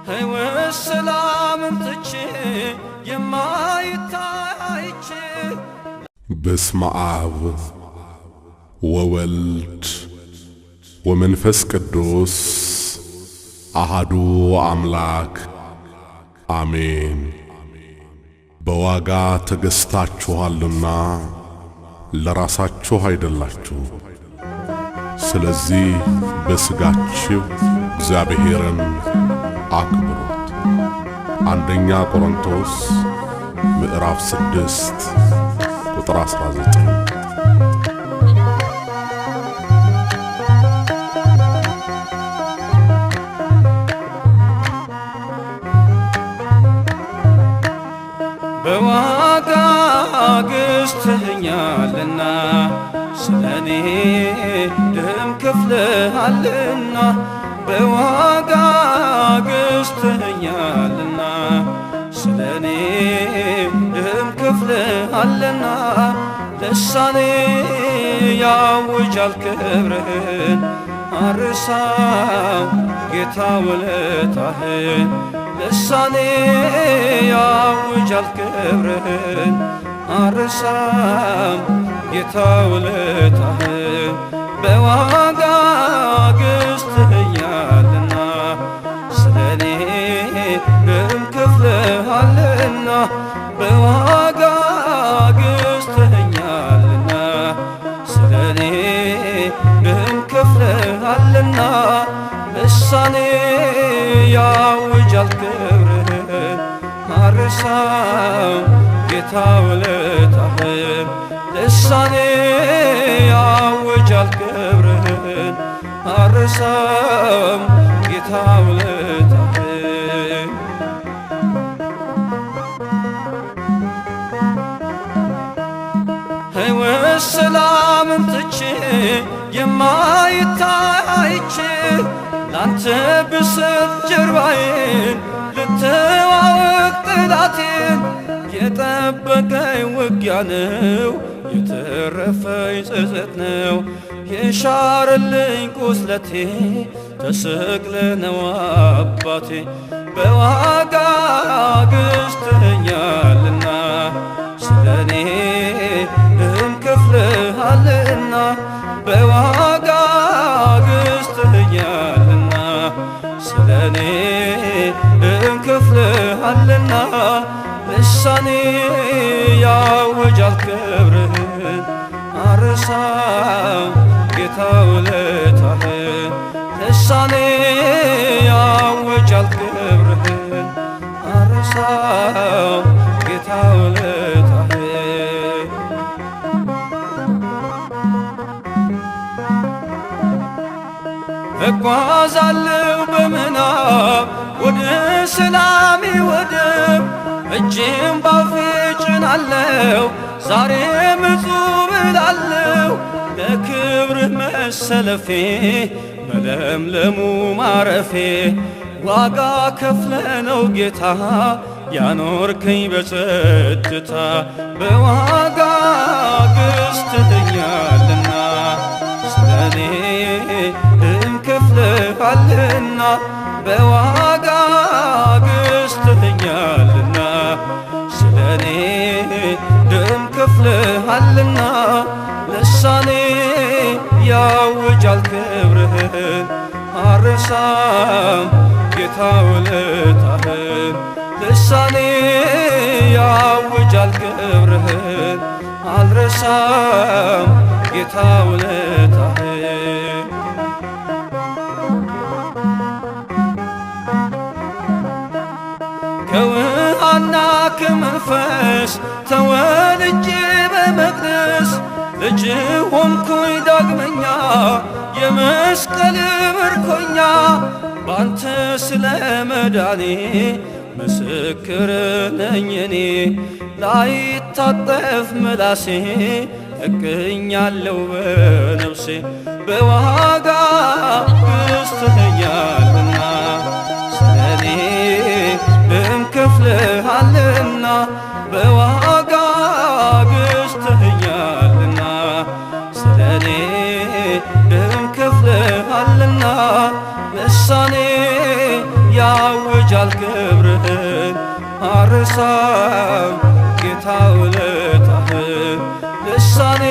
ሕይወት ሰላምን ትቼ የማይታይቼ። በስመ አብ ወወልድ ወመንፈስ ቅዱስ አሃዱ አምላክ አሜን። በዋጋ ተገዝታችኋልና ለራሳችሁ አይደላችሁ። ስለዚህ በሥጋችሁ እግዚአብሔርን አክብሩት። አንደኛ ቆሮንቶስ ምዕራፍ 6 ቁጥር 19። በዋጋ ገዝተኸኛልና፣ ስለኔ ደም ከፍለሃልና፣ በዋጋ ገዝተኸኛልና፣ ስለኔ ደም ከፍለሃልና፣ ልሳኔ ያውጃል ክብርህን፣ አርሳው ጌታ ውለታህን፣ ልሳኔ ያውጃል ክብርህን፣ አርሳም ጌታ ውለታህን። በዋጋ ገዝተኸኛልና፣ ስለኔ ደም ከፍለሃልና፣ በዋጋ ገዝተኸኛልና፣ ስለኔ ደም ከፍለሃልና፣ ልሳኔ ያውጃል ክብርህን፣ አርሳም ጌታ ውለታህን፣ ልሳኔ ያውጃል ክብርህን፣ አርሳም ጌታ ውለታህን። ሕይወት ሰላምን ትቼ የማይታይቼ፣ ላንተ ብስጥ ጀርባዬን ልተዋወቅ ጠላቴን፣ የጠበቀኝ ውጊያ ነው፣ የተረፈኝ ጸጸት ነው፣ የሻረልኝ ቁስለቴ ተሰቅለ ነው አባቴ። በዋጋ ገዝተኸኛልና፣ ስለኔ ደም ከፍለሃልና፣ በዋጋ ገዝተኸኛልና፣ ስለኔ ደም ከፍለሃልና፣ ልሳኔ ያውጃል ክብርህን፣ አርሳም ጌታ ውለታህን፣ ልሳኔ ያውጃል ክብርህን፣ አርሳም ጌታ ውለታህን። እጓዛለሁ በምናብ ወደ ሰላሜ ወደብ፣ እጄም ባፌ ጭናለሁ፣ ዛሬም እጹብ እላለሁ፣ ለክብርህ መሰለፌ በለምለሙ ማረፌ፣ ዋጋ ከፍለ ነው ጌታ ያኖርከኝ በጸጥታ። በዋጋ ገዝተኸኛልና፣ ስለኔ ደም ከፍለሃልና፣ በዋጋ ገዝተኸኛልና፣ ስለኔ ደም ከፍለሃልና፣ ልሳኔ ያውጃል ክብርህን፣ አርሳም ጌታ ውለታህን፣ ልሳኔ ያውጃል ክብርህን፣ አልረሳም ጌታ ውለታህን። ከውሃና ከመንፈስ ተወልጄ በመቅደስ ልጅ ሆንኩኝ ዳግመኛ፣ የመስቀል ምርኮኛ፣ ባንተ ስለ መዳኔ ምስክር ነኝ እኔ፣ ላይታጠፍ ምላሴ እቅኛለሁ በነፍሴ። በዋጋ ገዝተኸኛልና፣ ስለኔ ደም ከፍለሃልና፣ በዋጋ ገዝተኸኛልና፣ ስለኔ ደም ከፍለሃልና፣ ልሳኔ ያውጃል ያውጃል ክብርህን። አረሳም ጌታ ውለታህን፣ ልሳኔ